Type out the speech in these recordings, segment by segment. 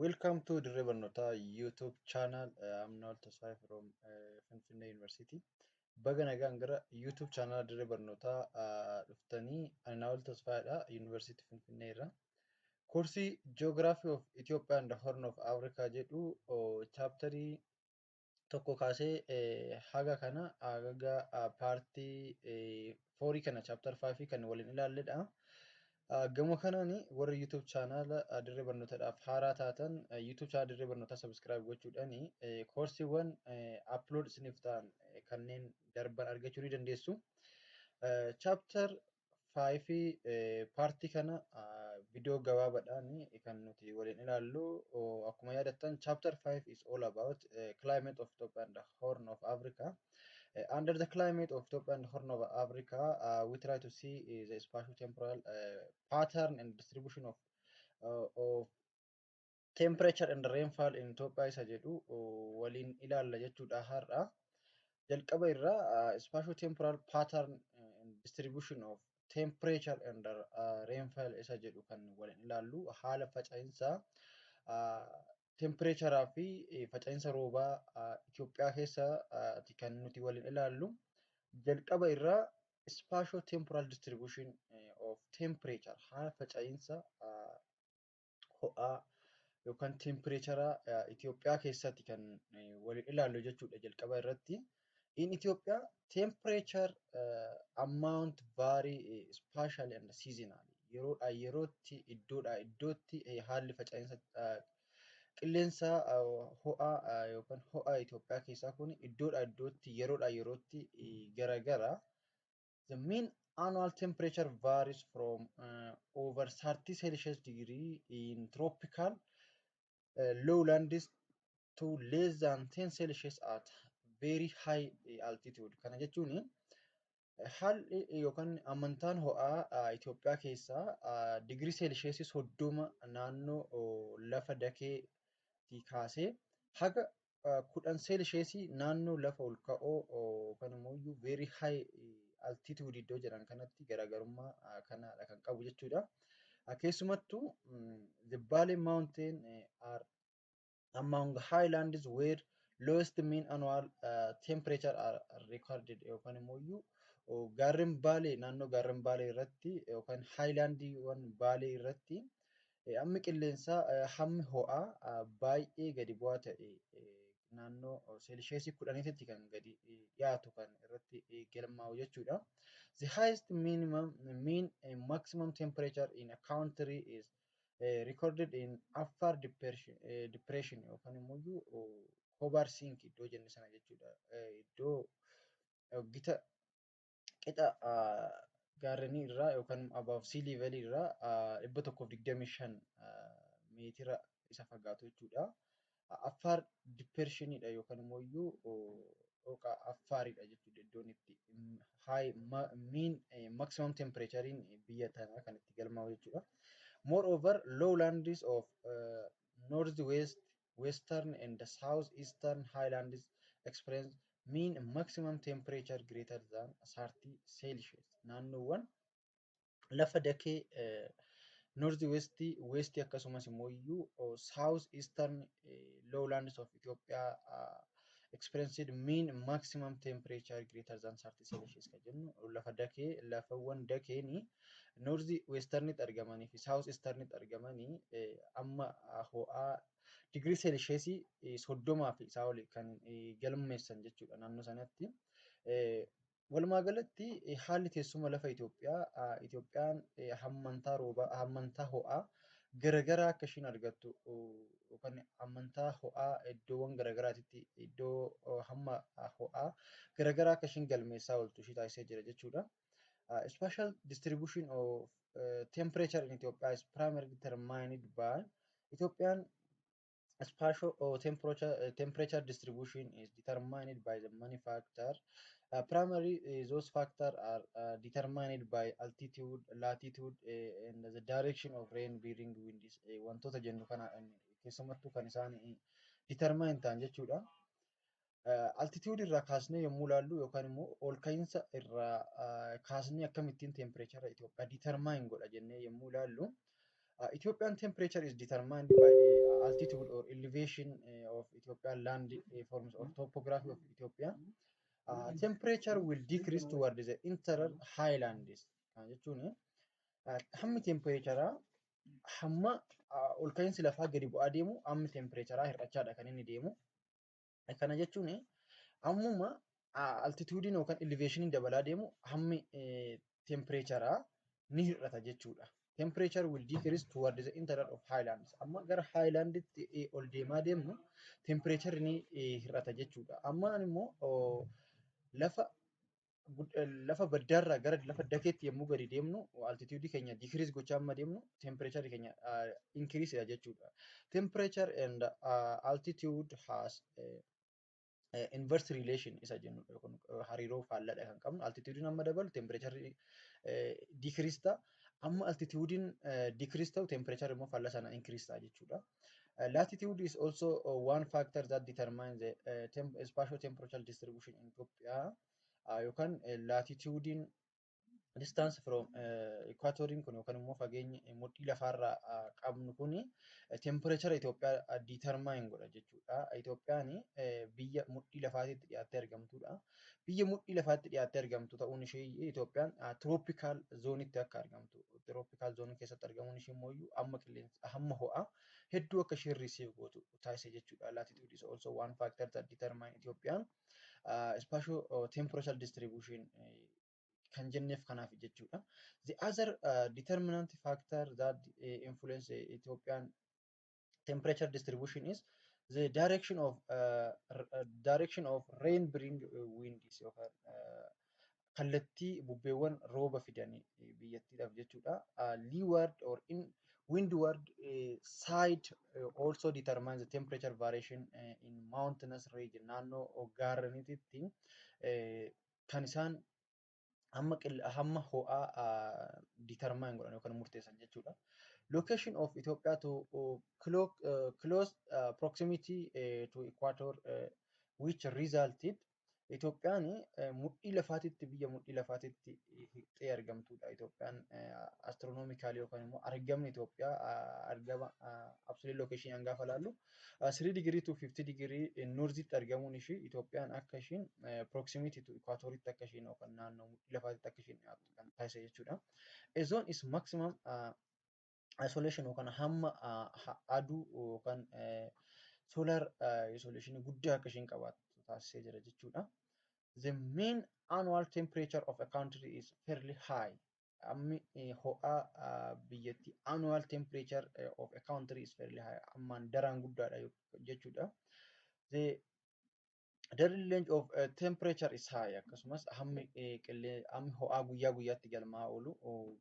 Welcome to Dirree Barnootaa YouTube channel. I'm Noel Tasfaye from Finfinnee University. Baga nagaan gara YouTube channel Dirree Barnootaa dhuftanii. Ani Noel Tasfaayedha, University Finfinnee irraa. Koorsii Geography of Ethiopia and the Horn of Africa jedhu chapterii 1 kaasee haga kana haga partii fourii kana, chapter 5 kan waliin ilaalledha. Gama kanaan warri YouTube channel Dirree Barnootaadhaaf haaraa taatan, YouTube channel Dirree Barnootaa subscribe gochuudhaan koorsiiwwan upload isiniif ta'an kanneen darban argachuu ni dandeessu. Chapter 5 partii kana viidiyoo gabaabaadhaan kan nuti waliin ilaallu. Akkuma yaadattan, chapter 5 is all about climate of Ethiopia and the Horn of Africa. Under the climate of Ethiopia and Horn of Africa, we try to see the spatio-temporal pattern and distribution of temperature and rainfall in Ethiopia isa jedhu waliin ilaalla jechuudha har'a. Jalqaba irraa spatio-temporal pattern and distribution of temperature and rainfall isa jedhu kan waliin ilaallu, haala faca'insa temperaturaa fi faca'insa roobaa Itoophiyaa keessa kan nuti waliin ilaallu. Jalqaba irraa spatio temporal distribution of temperature, haala faca'insa ho'aa yookaan temperaturaa Itoophiyaa keessatti kan waliin ilaallu jechuudha jalqaba irratti. In Ethiopia, temperature amount vary spatially and seasonally. Yeroodhaa yerootti, iddoodhaa iddootti haalli faca'insa qilleensa ho'aa yookaan ho'a Itoophiyaa keessaa kun iddoodhaa iddootti, yeroodhaa yerootti garagara. The mean annual temperature varies from over 30 Celsius degree in tropical lowlands to less than 10 Celsius at very high altitude. Kana jechuun haalli yookaan ammantaan ho'aa Itoophiyaa keessaa digirii seelisheesii 30 naannoo lafa dakeetii kaasee haga 10 seelisheesii naannoo lafa ol ka'oo yookaan immoo very high altitude iddoo jedhan kanatti garaagarummaa kanaadha kan qabu jechuudha. Keessumattuu the Bale Mountain are among highlands where lowest mean annual temperature are recorded, yookaan immoo gaarreen Baalee, naannoo gaarreen Baalee irratti yookaan highlandiiwwan Baalee irratti hammi qilleensaa, hammi ho'aa baay'ee gadi bu'aa ta'e naannoo seelisheesii 10tti kan gadi dhiyaatu kan irratti galmaa'u jechuudha. The highest minimum mean maximum temperature in a country is recorded in Afar Depression yookaan immoo Kobar Sink iddoo jenne sana jechuudha. Iddoo gita qixa gaarrenii irraa yookaan above sea level irraa 125 meetira isa fagaatu jechuudha. Affaar Depressionidha yookaan immoo dhooqa Affaaridha jechuudha iddoon itti high mean maximum temperaturein biyya tanaa kan itti galmaa'u jechuudha. Moreover, lowlands of north west, western and the south eastern highlands experience mean maximum temperature greater than 30 Celsius. Naannoowwan lafa dakee north west, west akkasumas immoo iyyuu south eastern lowlands of Ethiopia experienced mean maximum temperature greater than 30 Celsius kan jennu lafa dakee, lafawwan dakeeni north westernitti argamanii fi south easternitti argamanii amma ho'aa digirii seelisheesii 30 fi isaa oli kan galmeessan jechuudha naannoo sanatti. Walumaa galatti haalli teessuma lafa Itoophiyaa, Itoophiyaan hammantaa roobaa, hammantaa ho'aa garagaraa akka ishiin argattu yookaan hammantaa ho'aa iddoowwan garagaraatitti iddoo hamma ho'aa garagaraa akka ishiin galmeessaa ooltu ishii taasisee jira jechuudha. Spatial distribution of temperature in Ethiopia is primarily determined by Ethiopian spatial or temperature distribution is determined by the many factor. Primarily, those factors are determined by altitude, latitude, and the direction of rain bearing winds. Wantoota jennu kana keessumattuu kan isaan determine ta'an jechuudha. Altitude irraa kaasnee yommuu ilaallu yookaan immoo ol ka'iinsa irraa kaasnee akkamittiin temperature Itoophiyaa determine godha jennee yommuu ilaallu, Ethiopian temperature is determined by altitude or elevation of Ethiopian land forms or topography of Ethiopia. Temperature will decrease toward the interior highlands. Kana jechuun hammi temperature hamma ol ka'iinsi lafaa gadi bu'aa deemu hammi temperature hir'achaadha kan inni deemu. Kana jechuun ammuma altituudiin yookaan elevationiin dabalaa deemu hammi temperature ni hir'ata jechuudha. Temperature will decrease toward the interior of highlands. Amma gara highlanditti ol deemaa deemnu temperature ni hir'ata jechuudha. Amma immoo lafa baddaarraa gara lafa dakeetti yommuu gadi deemnu, altitude keenya decrease gochaa amma deemnu, temperature keenya increase jechuudha. Temperature and altitude has inverse relation isa jennudha kun, hariiroo faalladha kan qabnu. Altituudiin amma dabalu temperature decrease ta'a. Amma altituudiin decrease ta'u temperature immoo faallaa sana increase ta'a jechuudha. Latitude is also one factor that determines the spatial temperature distribution in Ethiopia. Yookaan latituudiin distance from equatoriin kun yookaan immoo fageenyi mudhii lafaarraa qabnu kuni temperature Itoophiyaa determine godha jechuudha. Itoophiyaan biyya mudhii lafaatitti dhiyaattee argamtudha. Biyya mudhii lafaatti dhiyaattee argamtu ta'uun ishee Itoophiyaan tropical zoneitti akka argamtu, tropical zone keessatti argamuun ishee immoo amma qilleensa hamma ho'aa hedduu akka isheen receive gootu taasise jechuudha. Latitude is also one factor that determine Itoophiyaan spatial temperature distribution kan jenneef kanaaf jechuudha. The other determinant factor that influence Ethiopian temperature distribution is the direction of rain bring winds yookaan kallattii bubbeewwan rooba fidanii biyyattiidhaaf jechuudha. Leeward or in windward side also determines the temperature variation in mountainous region. Naannoo gaarreniitti kan isaan hamma ho'aa determine godhan yookaan murteessan jechuudha. Location of Ethiopia to close proximity to equator, which resulted Itoophiyaan mudhii lafaatitti, biyya mudhii lafaatitti hiiqxee argamtudha. Itoophiyaan astronomically yookaan immoo argamni Itoophiyaa argama absolute location gaafa ilaallu 3 degree to 50 degree northitti argamuun ishii Itoophiyaan akka ishiin proximity to equatoritti akka ishiin yookaan naannoo mudhii lafaatitti akka ishiin dhiyaattu kan taasise jechuudha. A zone is maximum insolation yookaan hamma aduu yookaan solar insolation guddaa akka ishiin qabaattu taasisee jira jechuudha. The mean annual temperature of a country is fairly high. Hammi ho'aa biyyattii, annual temperature of a country is fairly high. Ammaan daraan guddaadha jechuudha. The daily range of temperature is high. Akkasumas hammi ho'aa guyyaa guyyaatti galmaa'aa oolu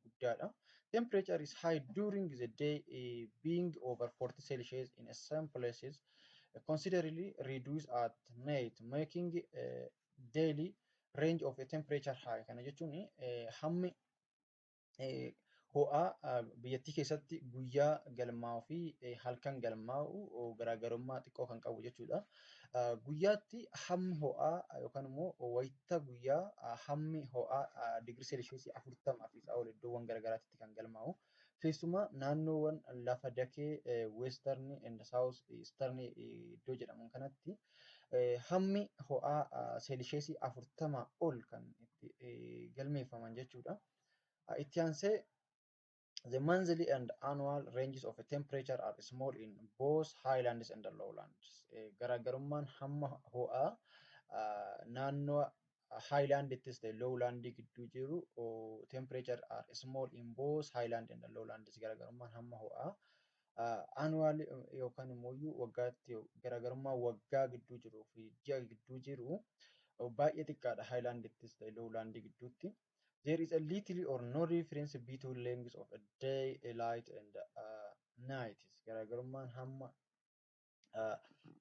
guddaadha. Temperature is high during the day, being over 40 Celsius in some places, considerably reduced at night, making daily range of a temperature high. Kana jechuun hammi ho'aa biyyattii keessatti guyyaa galmaa'uu fi halkan galmaa'u garaagarummaa xiqqoo kan qabu jechuudha. Guyyaatti hammi ho'aa yookaan immoo wayita guyyaa hammi ho'aa digirii seelisheesii 40 fi isaa ol iddoowwan garaagaraatti kan galmaa'u. Keessumaa naannoowwan lafa dakee western and south eastern iddoo jedhaman kanatti hammi ho'aa seelisheesii 40 ol kan itti galmeeffaman jechuudha. Itti aansee, the monthly and annual ranges of temperature are small in both highlands and lowlands. Garaagarummaan hamma ho'aa naannoo highlandittis ta'e lowland gidduu jiru, temperature are small in both highland and lowlands. Garaagarummaan hamma ho'aa annual yookaan immoo waggaatti garaagarummaa waggaa gidduu jiruu fi ji'a gidduu jiru baay'ee xiqqaadha highlandittis ta'e lowland gidduutti. There is a little or no difference between length of a day, light and night. Garaagarummaan hamma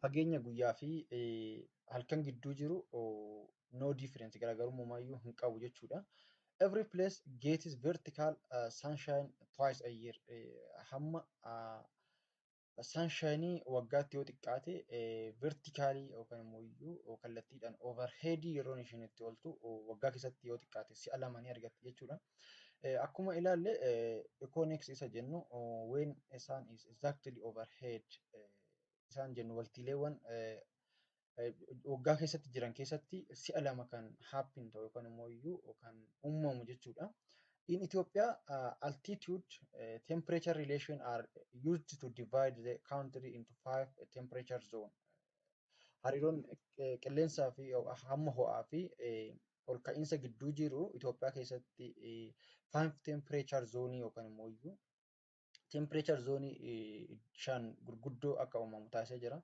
fageenya guyyaa fi halkan gidduu jiru no difference, garaagarummaa hin qabu jechuudha. Every place gets vertical sunshine twice a year. Hamma sunshine waggaatti yoo xiqqaate vertically yookaan immoo iyyuu kallattiidhaan overhead yeroon isheen itti ooltu waggaa keessatti yoo xiqqaate si'a lama ni argatti jechuudha. Akkuma ilaalle, equinox isa jennu, when sun is exactly overhead isaan jennu, waqtiileewwan waggaa keessatti jiran keessatti si'a lama kan happen ta'u yookaan immoo iyyuu kan uumamu jechuudha. In Ethiopia, altitude temperature relation are used to divide the country into five temperature zone. Hariiroon qilleensaa fi hamma ho'aa fi ol ka'iinsa gidduu jiru Itoophiyaa keessatti five temperature zone yookaan immoo iyyuu temperature zone shan gurguddoo akka uumamu taasisee jira.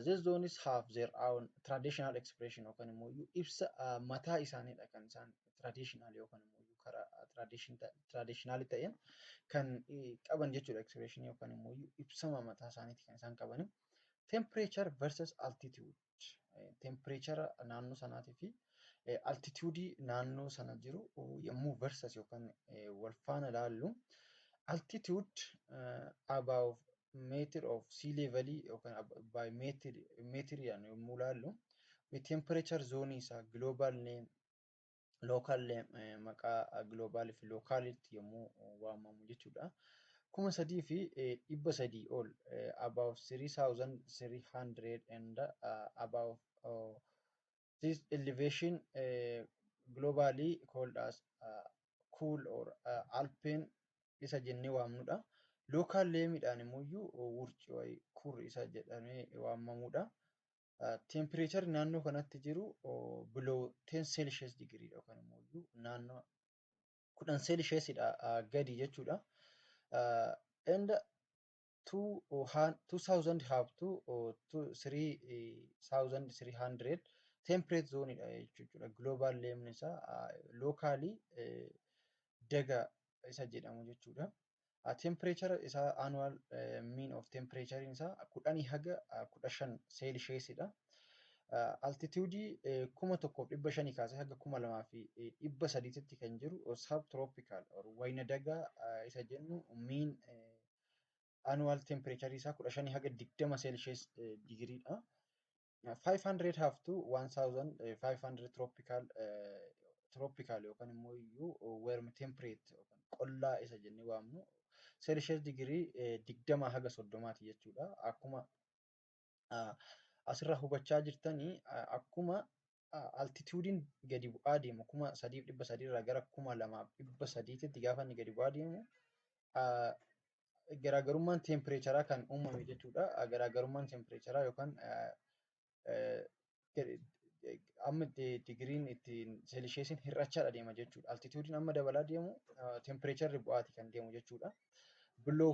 These zones have their own traditional expression yookaan immoo ibsa mataa isaaniidha kan isaan traditional yookaan immoo karaa traditional ta'een kan qaban jechuudha, expression yookaan immoo ibsama mataa isaaniiti kan isaan qabani. Temperature versus altitude. Temperature naannoo sanaatii fi altitude naannoo sana jiru yommuu versus yookaan wal faana ilaallu, altitude above meter of sea level yookaan by meter meetiriidhaan yommuu ilaallu, temperature zone isaa global name, local name, maqaa global fi localitti yommuu waamamu jechuudha. 3300 ol, above 3300 and above this elevation, globally called as cool or alpine isa jennee waamnudha. Local nameidhaan immoo wurci wayii kur isa jedhamee waamamudha. Temperature naannoo kanatti jiru below 10 Celsius degree yookaan immoo naannoo 10 Celsiusidha gadi jechuudha. And 2000 have to 3300 temperate zone dha jechuudha. Global name isaa locally daga isa jedhamu jechuudha. Temperature isaa, annual mean of temperature isaa 10 haga 15 Celsiusidha. Altitude 1500 kaasee haga 2300tti kan jiru subtropical or wayina dagaa isa jennu, mean annual temperature isaa 15 haga 20 Celsius degreedha. 500 have to 1500 tropical yookaan immoo iyyuu warm temperate yookaan qollaa isa jennee waamnu Celsius degree 20 haga 30ti jechuudha. Akkuma asirraa hubachaa jirtanii, akkuma altitudeiin gadi bu'aa deemu, 3300 irraa gara 2300tti gaafa inni gadi bu'aa deemu, garaagarummaan temperatureaa kan uumame jechuudha. Garaagarummaan temperatureaa yookaan amma digiriin ittiin Celsiusiin hir'achaa deema jechuudha. Altitudeiin amma dabalaa deemu temperatureri bu'aati kan deemu jechuudha. Below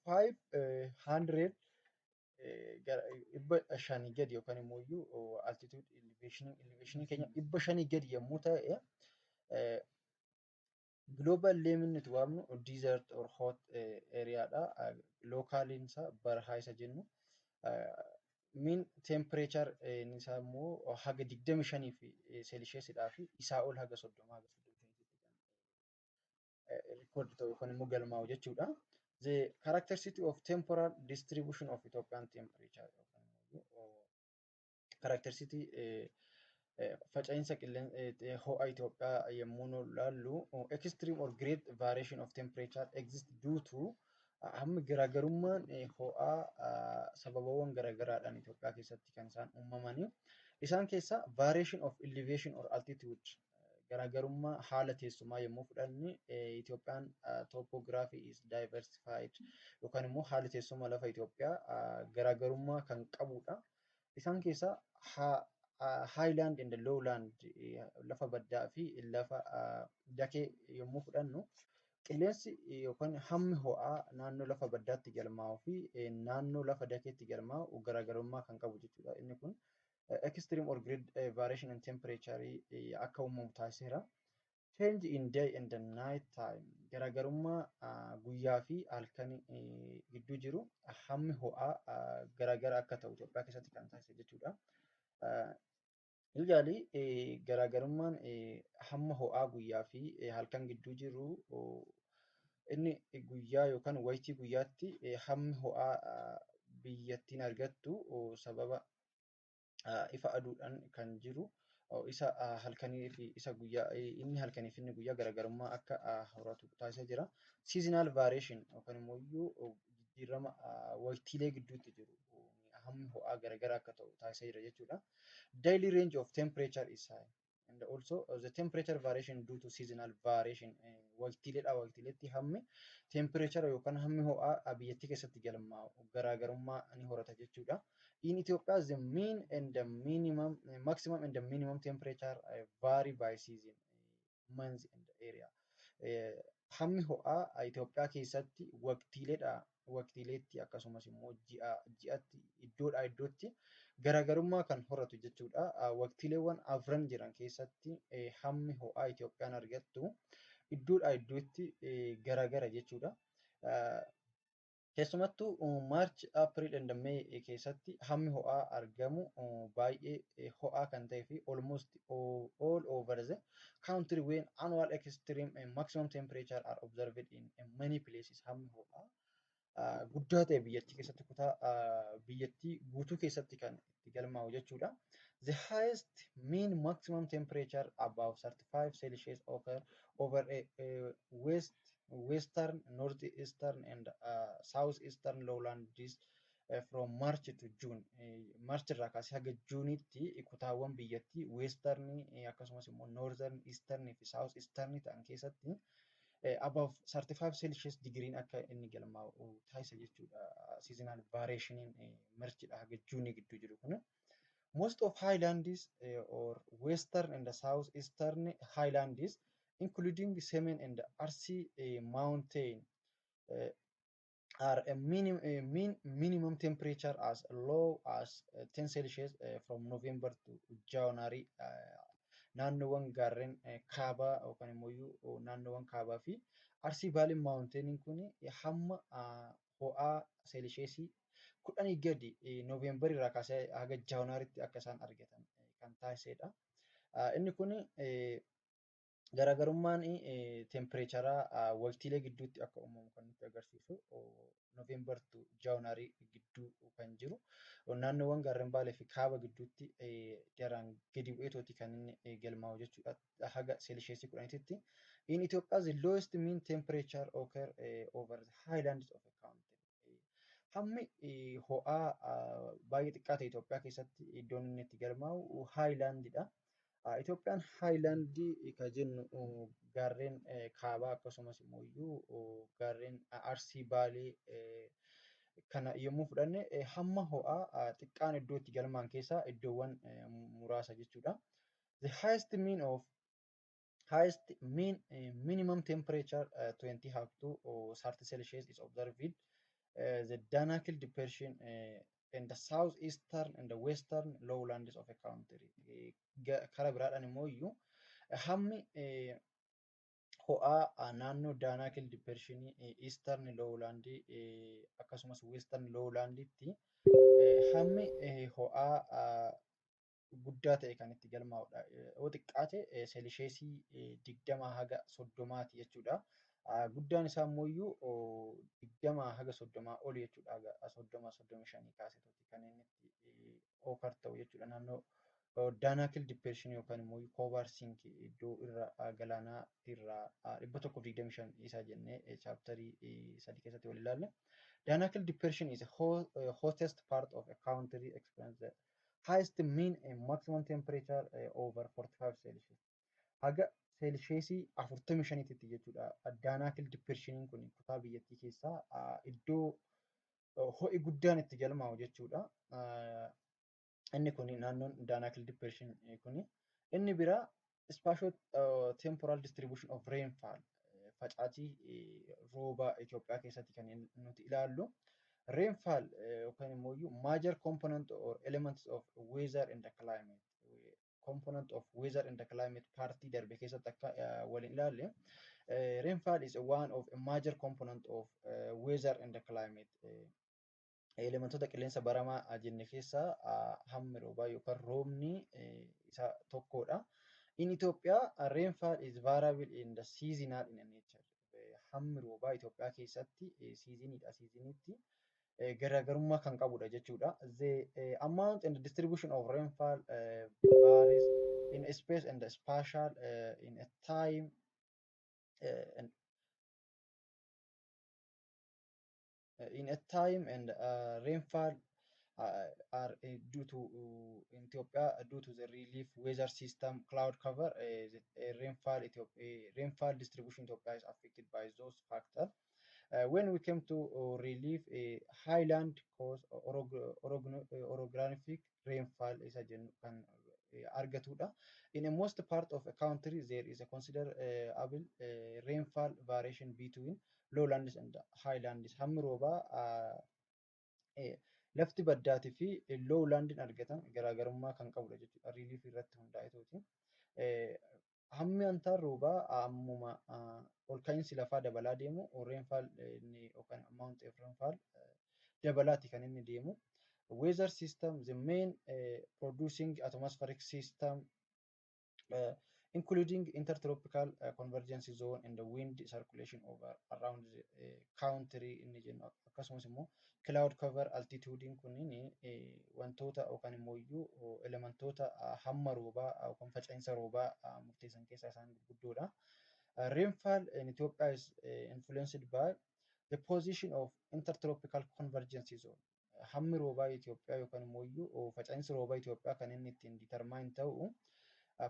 500, 500 gadi yookaan immoo iyyuu altitude elevationii keenya 500 gadi yommuu ta'e, global name nuti waamnu desert or hot areadha. Localiin isaa barahaa isa jennu. Mean temperature isaa immoo haga 25 fi Celsiusidhaa fi isaa ol haga 30 haga 35tti kan record ta'u yookaan immoo galmaa'u jechuudha. The characteristic of temporal distribution of Ethiopian temperature yookaan immoo characteristic faca'insa ho'a Itoophiyaa yommuu nu ilaallu, extreme or great variation of temperature exist due to hammi garaagarummaan ho'aa sababawwan garaagaraadhaan Itoophiyaa keessatti kan isaan uumamanii. Isaan keessaa variation of elevation or altitude, garaagarummaa haala teessumaa yommuu fudhanne, Itoophiyaan topography is diversified yookaan immoo haalli teessuma lafa Itoophiyaa garaagarummaa kan qabudha. Isaan keessaa highland and lowland, lafa baddaa fi lafa dakee yommuu fudhannu, qilleensi yookaan hammi ho'aa naannoo lafa baddaatti galmaa'uu fi naannoo lafa dakeetti galmaa'u garaagarummaa kan qabu jechuudha. Inni kun extreme or great variation in temperature akka uumamu taasiseera. Change in day and the night time, garaagarummaa guyyaa fi halkan gidduu jiru hammi ho'aa garaagara akka ta'u Itoophiyaa keessatti kan taasise jechuudha. Usually garaagarummaan hamma ho'aa guyyaa fi halkan gidduu jiru, inni guyyaa yookaan wayitii guyyaatti hammi ho'aa biyyattiin argattu sababa ifa aduudhaan kan jiru Isa halkanii fi isa guyyaa, inni halkanii fi inni guyyaa garaagarummaa akka horatu taasisaa jira. Seasonal variation yookaan immoo jijjiirama waqtiilee gidduutti jiru hammi ho'aa garaagaraa akka ta'u taasisaa jira jechuudha. Daily range of temperature is high and also the temperature variation due to seasonal variation, waqtiileedhaa waqtiileetti hammi temperature yookaan hammi ho'aa biyyattii keessatti galmaa'u garaagarummaa ni horata jechuudha. In Ethiopia, the mean and the minimum, maximum and the minimum temperature vary by season, months and area. Hammi ho'aa Itoophiyaa keessatti waqtiileedhaa waqtiileetti akkasumas immoo ji'a ji'atti iddoodhaa iddootti garaagarummaa kan horatu jechuudha. Waqtiileewwan afran jiran keessatti hammi ho'aa Itoophiyaan argattu iddoodhaa iddootti garaagara jechuudha. Keessumattuu March, April and May keessatti hammi ho'aa argamu baay'ee ho'aa kan ta'ee fi almost all over the country when annual extreme and maximum temperature are observed in many places. Hammi ho'aa guddaa ta'e biyyattii keessatti kutaa biyyattii guutuu keessatti kan itti galmaa'u jechuudha. The highest mean maximum temperature above 35 Celsius occur over a west, western, northeastern and southeastern lowlands from March to June. March irraa kaasee haga Juunitti kutaawwan biyyattii western, akkasumas immoo northern, eastern fi south eastern ta'an keessatti above 35 Celsius digiriin akka inni galmaa'u taasisa jechuudha. Seasonal variationiin Marchidha haga Juunii gidduu jiru kun. Most of highlands or western and southeastern highlands, including Semen and Arsi mountain, are a mean minimum temperature as low as 10 Celsius from November to January. Naannoowwan gaarreen kaabaa yookaan immoo naannoowwan kaabaa fi Arsii Baalee mountainiin kun hamma ho'aa seelisheesii 10 gadi Nooveembarii irraa kaasee haga Jaanuwaariitti akka isaan argatan kan taasisedha. Inni kun garaagarummaan temperaturaa waqtiilee gidduutti akka uumamu kan nutti agarsiisu, November to January gidduu kan jiru naannoowwan gaarreen Baalee fi kaaba gidduutti daraan gadi bu'eetooti kan inni galmaa'u jechuudha haga seelisheesii 10tti. In Ethiopia, the lowest mean temperature occur over the highlands of the country. Hammi ho'aa baay'ee xiqqaa ta'e Itoophiyaa keessatti iddoon inni itti galmaa'u highlandidha. Itoophiyaan highlandii kan jennu gaarreen kaabaa akkasumas immoo gaarreen Arsii Baalee kana yommuu fudhanne, hamma ho'aa xiqqaan iddoo itti galmaa'an keessaa iddoowwan muraasa jechuudha. The highest mean minimum temperature 20 up to 30 Celsius is observed the Danakil Depression in the southeastern and the western lowlands of a country. Kara biraadhaan immoo iyyuu hammi ho'aa naannoo Danakil Depression, eastern lowland akkasumas western lowlanditti hammi ho'aa guddaa ta'e kan itti galmaa'udha. Yoo xiqqaate seelisheesii 20 haga 30ti jechuudha. Guddaan isaa immoo 20 haga 30 oli jechuudha. Haga 30, 35 kaaseetu kan inni itti occur ta'u jechuudha. Naannoo Daanaakil Depression yookaan immoo Kobar Sink iddoo irra galaanaa irraa 125 isaa jennee chapterii 3 keessatti wal ilaalle. Danakil Depression is a hottest part of a country, experience the highest mean and maximum temperature over 45 Celsius. Haga seelsheesii 45tti jechuudha. Daanaakil Depressioniin kun kutaa biyyattii keessaa iddoo ho'i guddaan itti galmaa'u jechuudha. Inni kun naannoon Daanaakil Depression kun. Inni biraa spatial temporal distribution of rainfall, facaatii rooba Itoophiyaa keessatti kan nuti ilaallu. Rainfall yookaan immoo major component or elements of weather and the climate. Component of weather and the climate partii darbe keessatti akka waliin ilaalle, rainfall is one of a major component of weather and the climate. Elementoota qilleensa baramaa jenne keessaa hammi roobaa yookaan roobni isa tokkodha. In Ethiopia, rainfall is variable in the seasonal in nature. Hammi roobaa Itoophiyaa keessatti seasoniidha seasoniitti Garaagarummaa kan qabudha jechuudha. The amount and distribution of rainfall varies in space and spatial in a time and in a time and rainfall are due to in Ethiopia due to the relief weather system, cloud cover, the rainfall Ethiopia, rainfall distribution Ethiopia is affected by those factors. When we came to relief, highland cause orographic rainfall isa jennu kan argatudha. In a most part of a country, there is a considerable rainfall variation between lowlands and highlands. Hammi roobaa lafti baddaatii fi lowlandiin argatan garaagarummaa kan qabudha jechuudha. Relief irratti hundaa'etuuti. Hammi antaan roobaa ammuma ol ka'iinsi lafaa dabalaa deemu rainfall yookaan amount of rainfall dabalaati kan inni deemu. Weather system, the main producing atmospheric system including intertropical convergence zone and the wind circulation over around the country inni jennu, akkasumas immoo cloud cover, altitude, kunniin wantoota yookaan immoo iyyuu elementoota hamma roobaa yookaan faca'insa roobaa murteessan keessaa isaan gurguddoodha. Rainfall in Ethiopia is influenced by the position of intertropical convergence zone. Hammi roobaa Itoophiyaa yookaan immoo iyyuu faca'insi roobaa Itoophiyaa kan inni ittiin determine ta'u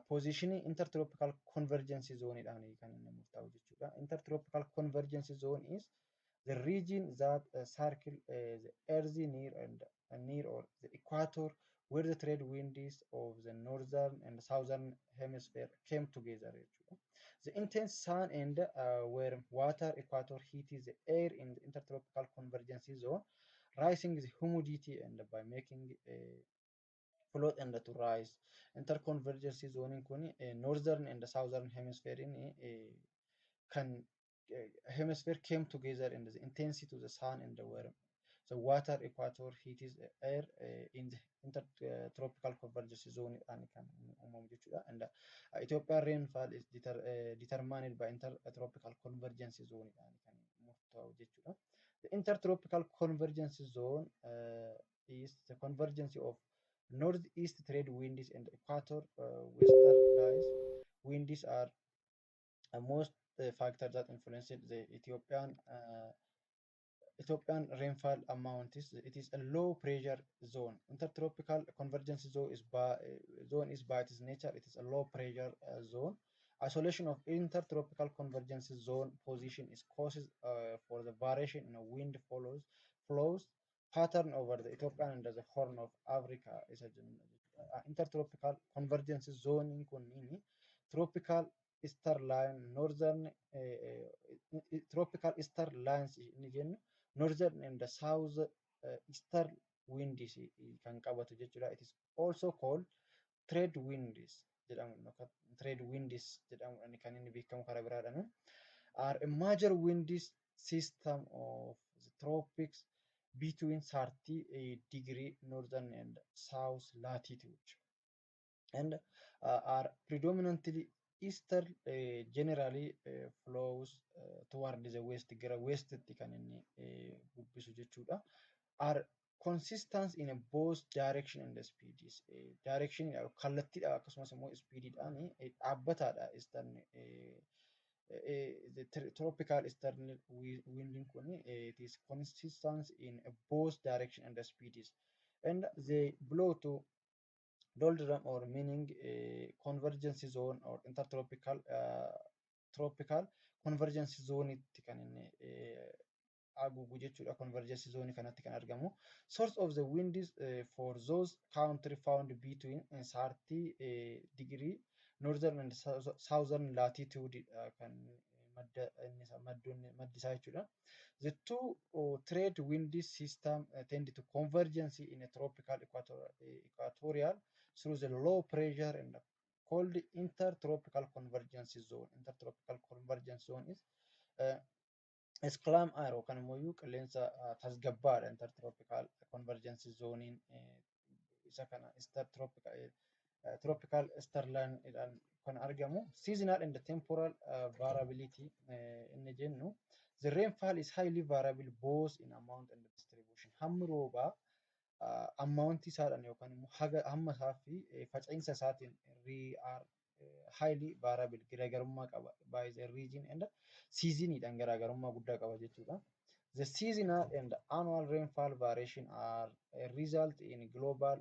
positionii intertropical convergence zoneidhaan kan inni murtaa'u jechuudha. Intertropical convergence zone is the region that circle the earth near and near or the equator, where the trade winds of the northern and southern hemisphere came together jechuudha. The intense sun and where water equator heats the air in the intertropical convergence zone, rising the humidity and by making float and to rise. Interconvergence zone kun northern and southern hemisphere kan hemisphere came together in the intensity to the sun and the warm the water equator heats the air in the intertropical convergence zone dhaan kan uumamu jechuudha. And Ethiopian rainfall is determined by intertropical convergence zone dhaan kan murtaa'u jechuudha. The intertropical convergence zone is the convergence of northeast trade winds and equator westerlies winds are most factor that influenced the Ethiopian rainfall amount. Is it is a low pressure zone. Intertropical convergence zone is by its nature it is a low pressure zone. Isolation of intertropical convergence zone position is causes for the variation in a wind follows flows pattern over the Ethiopian and the Horn of Africa isa jennu. Intertropical convergence zone kunniin tropical easterly northern tropical easterly lines inni jennu northern and the south eastern winds kan qabatu jechuudha. It is also called trade winds jedhamu, trade winds jedhamuudhaan kan inni beekamu karaa biraadhaan, are a major wind system of the tropics between 30 degree northern and south latitude and are predominantly eastern, generally flows toward the west, gara westitti kan inni bubbisu jechuudha. Are consistent in both direction and speeds. Direction kallattiidha akkasumas immoo speediidhaan dhaabbataadha. Eastern, the tropical eastern winding kun, it is consistent in both direction and speeds, and they blow to doldrum or meaning convergence zone or intertropical tropical convergence zone itti kan inni haguugu jechuudha. Convergence zone kanatti kan argamu. Source of the winds for those country found between 30 degree northern and southern latitude kan madda maddi isaa jechuudha. The two trade wind system tend to convergence in a tropical equatorial through the low pressure and called intertropical convergence zone. Intertropical convergence zone is is calm air yookaan immoo qilleensa tasgabbaadha. Intertropical convergence zone isa kana tropical easterly kan argamu. Seasonal and temporal variability inni jennu, the rainfall is highly variable both in amount and distribution. Hammi roobaa amountii isaadhaan yookaan immoo haga hamma isaa fi faca'insa isaatiin are highly variable, garaagarummaa qaba, by the region and seasoniidhaan garaagarummaa guddaa qaba jechuudha. The seasonal and annual rainfall variation are a result in global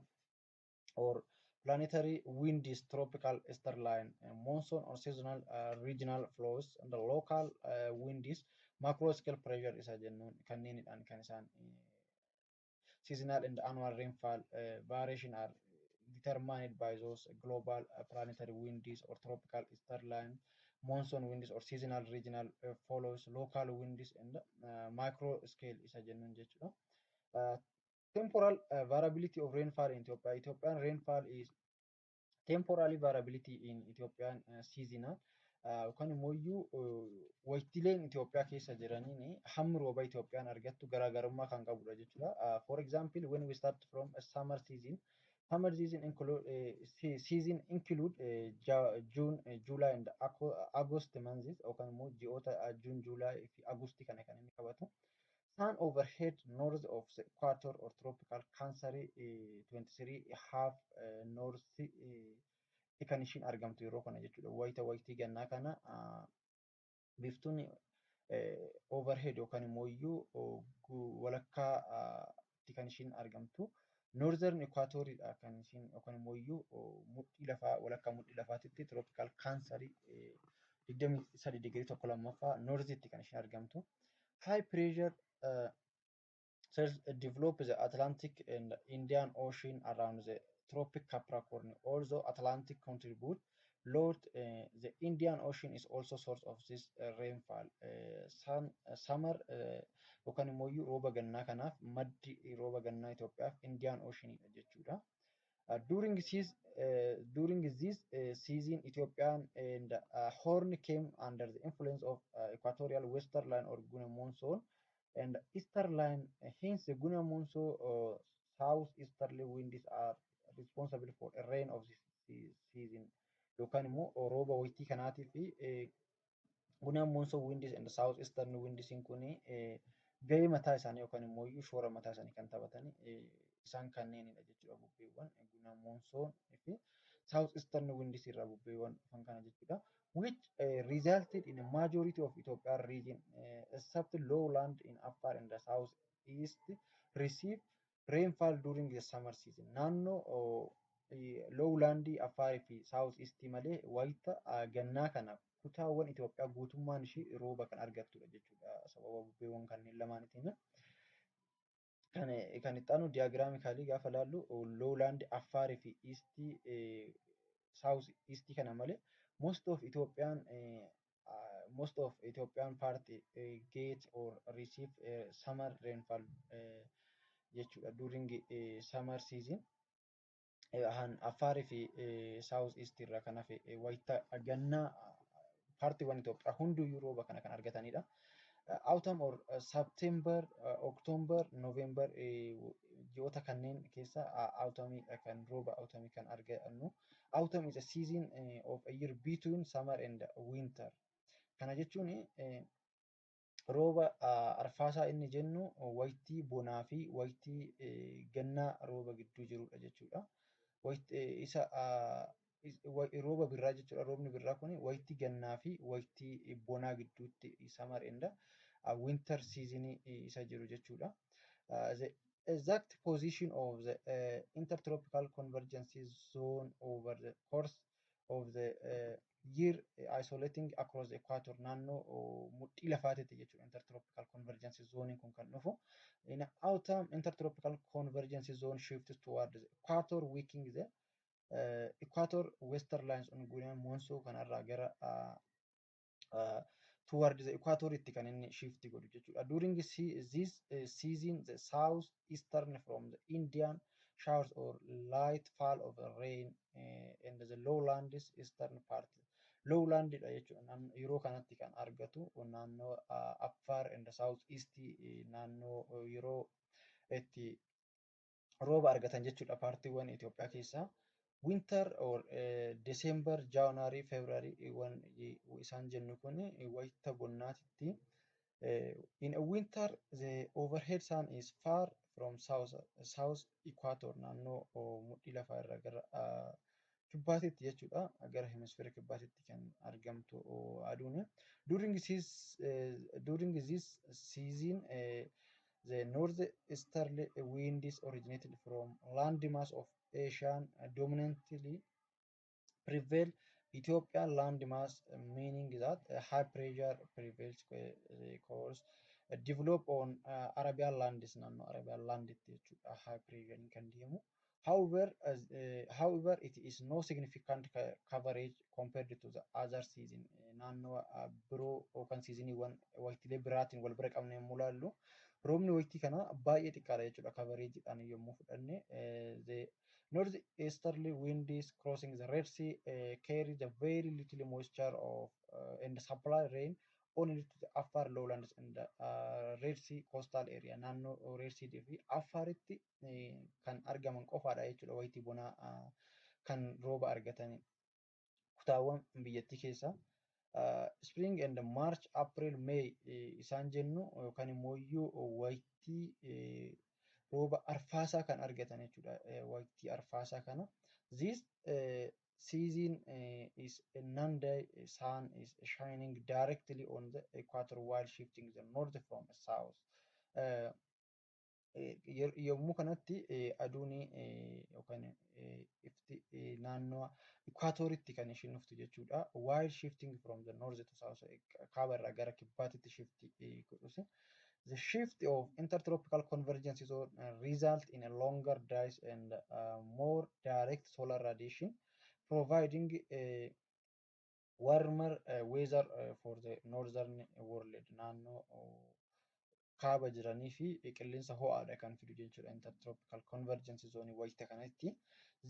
or planetary winds, tropical easterly monsoon or seasonal regional flows and the local winds, macroscale pressure isa jennuun kanneenidhaan kan isaan seasonal and annual rainfall variation are determined by those global planetary winds or tropical easterly monsoon winds or seasonal regional flows, local winds and micro scale isa jennuun jechuudha. Temporal variability of rainfall in Ethiopia. Ethiopian rainfall is temporally variability in Ethiopian seasonal. Yookaan immoo iyyuu waqtiileen Itoophiyaa keessa jiraniin hammi rooba Itoophiyaan argattu garaagarummaa kan qabudha jechuudha. For example, when we start from a summer season, summer season include June, July and August months, yookaan immoo ji'oota June, July fi August kana kan inni qabatu. Sun overhead north of the equator or Tropical Cancer 23 half north kan ishiin argamtu yeroo kana jechuudha. Wayita waqtii gannaa kana biiftuun overhead yookaan immoo iyyuu walakkaatti kan ishiin argamtu. Northern equatoriidha kan ishiin yookaan immoo iyyuu mudhii lafaa, walakkaa mudhii lafaatitti, Tropical Cancer 23 digirii 1/2 northitti kan ishiin argamtu. High pressure cells develop the Atlantic and Indian Ocean around the Tropic Capricorn. Although Atlantic contribute lot, the Indian Ocean is also source of this rainfall. Summer yookaan immoo rooba gannaa kanaaf maddi rooba gannaa Itoophiyaaf Indian Oceanidha jechuudha. During this season, Ethiopian and Horn came under the influence of equatorial westerly or Guinea monsoon and easterly. Hence, the Guinea monsoon southeasterly winds are responsible for a rain of this season. Yookaan immoo rooba waqtii kanaatii fi Guinea monsoon winds and southeastern winds kun gahee mataa isaanii yookaan immoo shoora mataa isaanii kan taphatan isaan kanneenidha jechuudha, bubbeewwan Guinea monsoon fi south eastern winds irraa bubbeewwan dhufan kana jechuudha. Which resulted in a majority of Ethiopian region except lowland in Afar and the south east receive rainfall during the summer season. Naannoo lowlandii Afaarii fi south east malee wayita gannaa kana kutaawwan Itoophiyaa guutummaan ishii rooba kan argattudha jechuudha, sababa bubbeewwan kanneen lamaaniitiin. Kan itti aanu diagrammatically gaafa laallu, lowland Affaarii fi eastii, south eastii kana malee most of Ethiopian part get or receive summer rainfall jechuudha during summer season. Affaarii fi south east irraa kan hafe wayita gannaa partiiwwan Itoophiyaa hunduyyuu rooba kana kan argatanidha. Autumn or September, October, November, ji'oota kanneen keessa autumn kan rooba autumn kan argannu. Autumn is a season of a year between summer and winter. Kana jechuun rooba arfaasaa inni jennu waqtii bonaa fi waqtii gannaa rooba gidduu jirudha jechuudha. Isa rooba birraa jechuudha. Roobni birraa kun waqtii gannaa fi waqtii bonaa gidduutti, summer and winter season isa jiru jechuudha. The exact position of the intertropical convergence zone over the course of the year isolating across the equator, naannoo mudhii lafaatitti jechuudha intertropical convergence zone kun kan dhufu. In autumn, intertropical convergence zone shifts toward the equator, weakening the equator westerlies on Guinea monsoon kanarraa gara toward the equator itti kan inni shift godhu jechuudha. During this season, the south eastern from the Indian showers or light fall of the rain and the lowlands eastern part. Lowlandidha jechuudha. Yeroo kanatti kan argatu naannoo Affaar and south east, naannoo yeroo itti rooba argatan jechuudha partiiwwan Itoophiyaa keessaa. Winter or December, January, February isaan jennu kun wayita bonnaatitti. In a winter, the overhead sun is far From south equator, naannoo mudhii lafaa irraa gara kibbaatitti jechuudha. Gara hemisfeera kibbaatitti kan argamtu aduun. During this season, the northeasterly winds originated from landmass of Asian dominantly prevail Ethiopian landmass, meaning that high pressure prevails cause develop on Arabian lands, naannoo Arabian landitti jechuudha high pressure kan deemu. However, it is no significant coverage compared to the other season. Naannoo biroo yookaan seasoniiwwan waqtiilee biraatiin wal bira qabne yommuu ilaallu, roobni waqtii kana baay'ee xiqqaadha jechuudha coverageiidhaan yommuu fudhanne. The north easterly winds crossing the Red Sea carry the very little moisture of and supply rain only to the Afar lowlands and the Red Sea coastal area. Naannoo Red Sea fi Afaritti kan argaman qofaadha jechuudha waqtii bonaa kan rooba argatan kutaawwan biyyattii keessaa. Spring and March, April, May isaan jennu yookaan immoo iyyuu waqtii rooba arfaasaa kan argatan jechuudha. Waqtii arfaasaa kana. This season is a noonday sun is shining directly on the equator while shifting the north from the south. Yommuu kanatti aduun yookaan ifti naannoo equatoritti kan ishiin dhuftu jechuudha. While shifting from the north to south, kaaba irraa gara kibbaatitti shift godhus. The shift of intertropical convergence zone result in a longer days and more direct solar radiation, providing a warmer weather for the northern world. Naannoo kaaba jiranii fi qilleensa ho'aadha kan fidu jechuudha intertropical convergence zone wayita kanatti.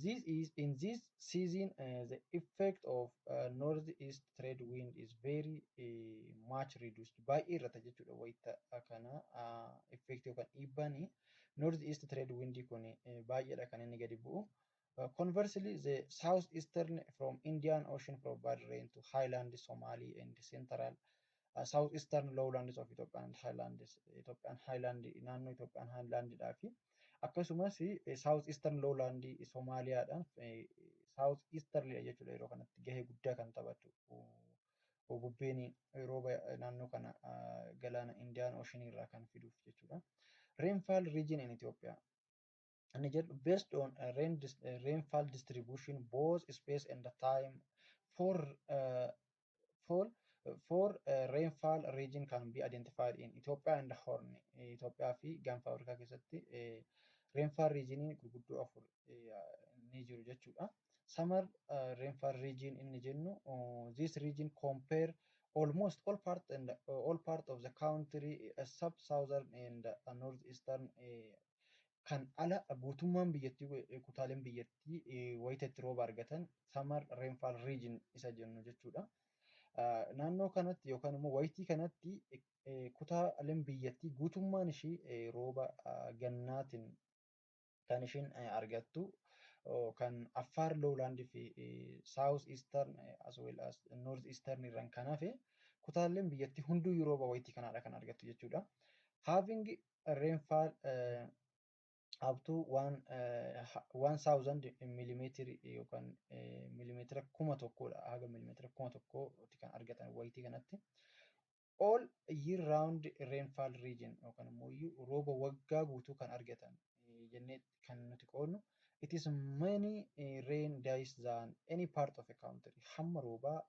This is in this season the effect of northeast trade wind is very much reduced. Baay'ee irrata jechuudha wayita kana effect yookaan dhiibbaan northeast trade wind kun baay'eedha kan inni gadi bu'u. Conversely, the southeastern from Indian Ocean provide rain to highland Somali and central southeastern lowlands of Ethiopian highlands, Ethiopian highland, naannoo Ethiopian highlandidhaa fi akkasumas south eastern lowland Somaaliyaadhaan south eastern jechuudha yeroo kanatti gahee guddaa kan taphatu bubbeen rooba naannoo kana galaana Indian Ocean irraa kan fiduuf jechuudha. Rainfall region in Ethiopia. Inni jedhu, based on rainfall distribution, both space and time, for fall four rainfall region can be identified in Ethiopia and Horn. Itoophiyaa fi Gaanfa Afrikaa keessatti rainfall region gurguddoo afur ni jiru jechuudha. Summer rainfall region inni jennu, this region compare almost all part and all part of the country except southern and northeastern kan ala guutummaan biyyattii, kutaaleen biyyattii wayita itti rooba argatan summer rainfall region isa jennu jechuudha. Naannoo kanatti yookaan immoo wayitii kanatti kutaaleen biyyattii guutummaan ishii rooba gannaatiin kan ishiin argattu, kan Affaar lowland fi south eastern as well as north eastern irraan kan hafe kutaaleen biyyattii hunduu rooba wayitii kanaadha kan argattu jechuudha. Having rainfall up to 1000 millimeter yookaan millimeetira 1000dha haga millimeetira 1000tti kan argatan wayitii kanatti. All year round rainfall region yookaan immoo rooba waggaa guutuu kan argatan jennee kan nuti qoodnu. It is many rain days than any part of a country. Hamma roobaa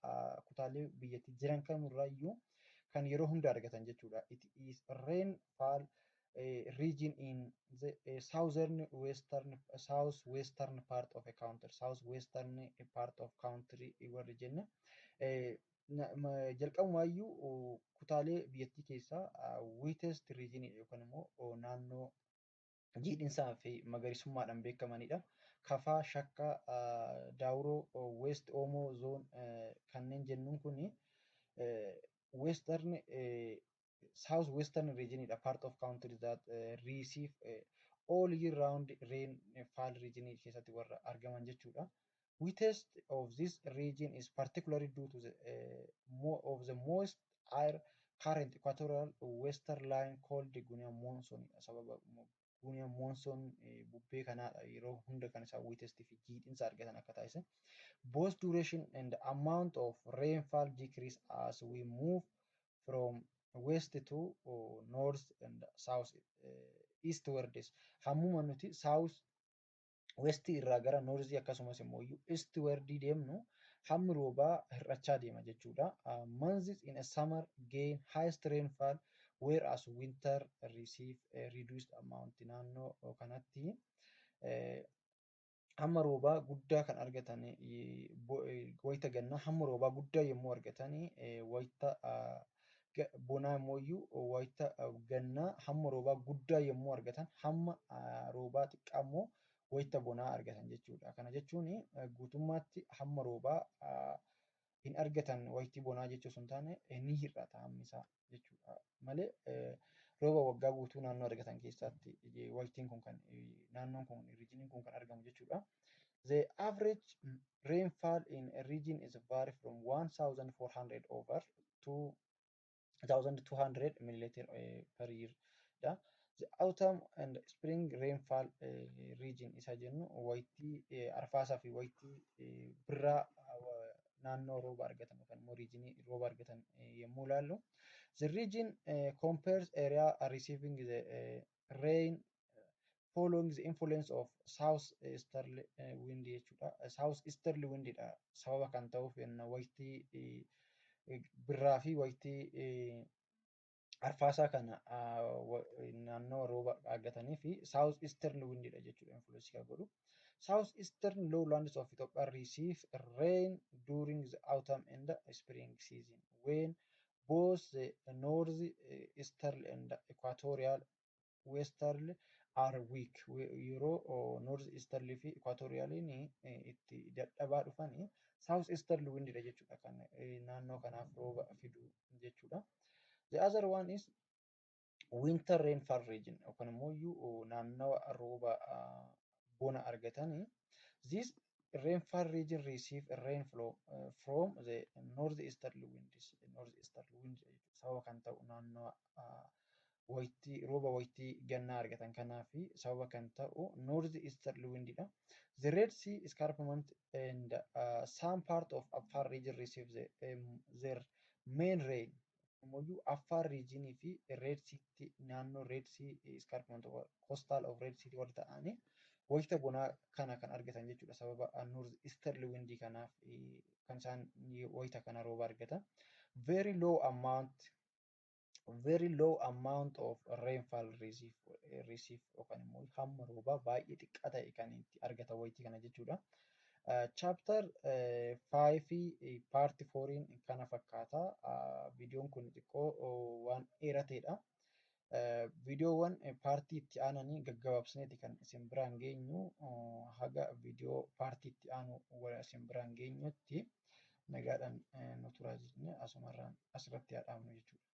kutaalee biyyattii jiran kamirraayyuu kan yeroo hunda argatan jechuudha. It is rainfall region in the southern western south western part of a country. South western part of country warri jenne jalqabumaayyuu kutaalee biyyattii keessaa wettest region yookaan immoo naannoo jiidhinsaa fi magariisummaadhaan beekamanidha. Kafaa, Shakkaa, Daawuroo, West Oomoo zone kanneen jennuun kuni western south western regionidha. Part of country that receive all year round rainfall region keessatti warra argaman jechuudha. Wettest of this region is particularly due to the more of the moist air current equatorial western line called Guinea monsoon, sababa Kun monsoon bubbee kanaadha yeroo hunda kan isaan wettest fi jiidhinsa argatan akka taasisan. Both duration and the amount of rainfall decrease as we move from west to north and south eastwards. Hammuma nuti south west irraa gara north akkasumas immoo eastward deemnu, hammi roobaa hir'achaa deema jechuudha. Months in a summer gain highest rainfall, whereas winter receive a reduced amount. Naannoo kanatti hamma roobaa guddaa kan argatan wayita gannaa hamma roobaa guddaa yommuu argatan, wayita bonaa immoo wayita gannaa hamma roobaa guddaa yommuu argatan, hamma roobaa xiqqaa immoo wayita bonaa argatan jechuudha. Kana jechuun guutummaatti hamma roobaa hin argatan wayitii bonaa jechuu osoo hin taane, ni hir'ata hammi isaa jechuudha malee rooba waggaa guutuu naannoo argatan keessatti wayitiin kun kan naannoon kun regioniin kun kan argamu jechuudha. The average rainfall in a region is vary from 1400 over 2200 milliliter per year dha. The autumn and spring rainfall region isa jennu, wayitii arfaasaa fi wayitii birraa naannoo rooba argatan yookaan immoo regionii rooba argatan yommuu ilaallu. The region compares area receiving the rain following the influence of south easterly wind jechuudha. South easterly wind dha sababa kan ta'uuf wayitii birraa fi wayitii arfaasaa kana naannoo rooba argatanii fi south eastern wind dha jechuudha influence kan godhu. South eastern lowlands of Ethiopia receive rain during the autumn and the spring season, when both the north easterly and the equatorial westerly are weak. Yeroo north easterly fi equatorialiin itti dadhabaa dhufanii, south easterly wind dha jechuudha kan naannoo kanaaf rooba fidu jechuudha. The other one is winter rainfall region yookaan immoo naannawa rooba bona argatanii. This rainfall region receive rainflow from the north easterly winds. North easterly wind sababa kan ta'u naannawa wayitii rooba wayitii gannaa argatan kanaaf sababa kan ta'u north easterly wind dha. The Red Sea escarpment and some part of Afar region receive their main rain. Immoo Afar regionii fi Red Sea, naannoo Red Sea escarpment, coastal of Red Sea warra ta'anii wayita bonaa kana kan argatan jechuudha. Sababa north easterly wind kanaaf kan isaan wayita kana rooba argatan. Very low amount of rainfall receive yookaan immoo hamma roobaa baay'ee xiqqaa ta'e kan itti argatan wayitii kana jechuudha. Chapter 5 part 4 kana fakkaata. Viidiyoon kun xiqqoo waan dheerateedha. Viidiyoowwan partii itti aananii gaggabaabsineeti kan isin biraan geenyu. Haga viidiyoo partii itti aanu isin biraan geenyutti nagaadhaan nu turaa jennee asumarraan asirratti haa dhaabnu jechuudha.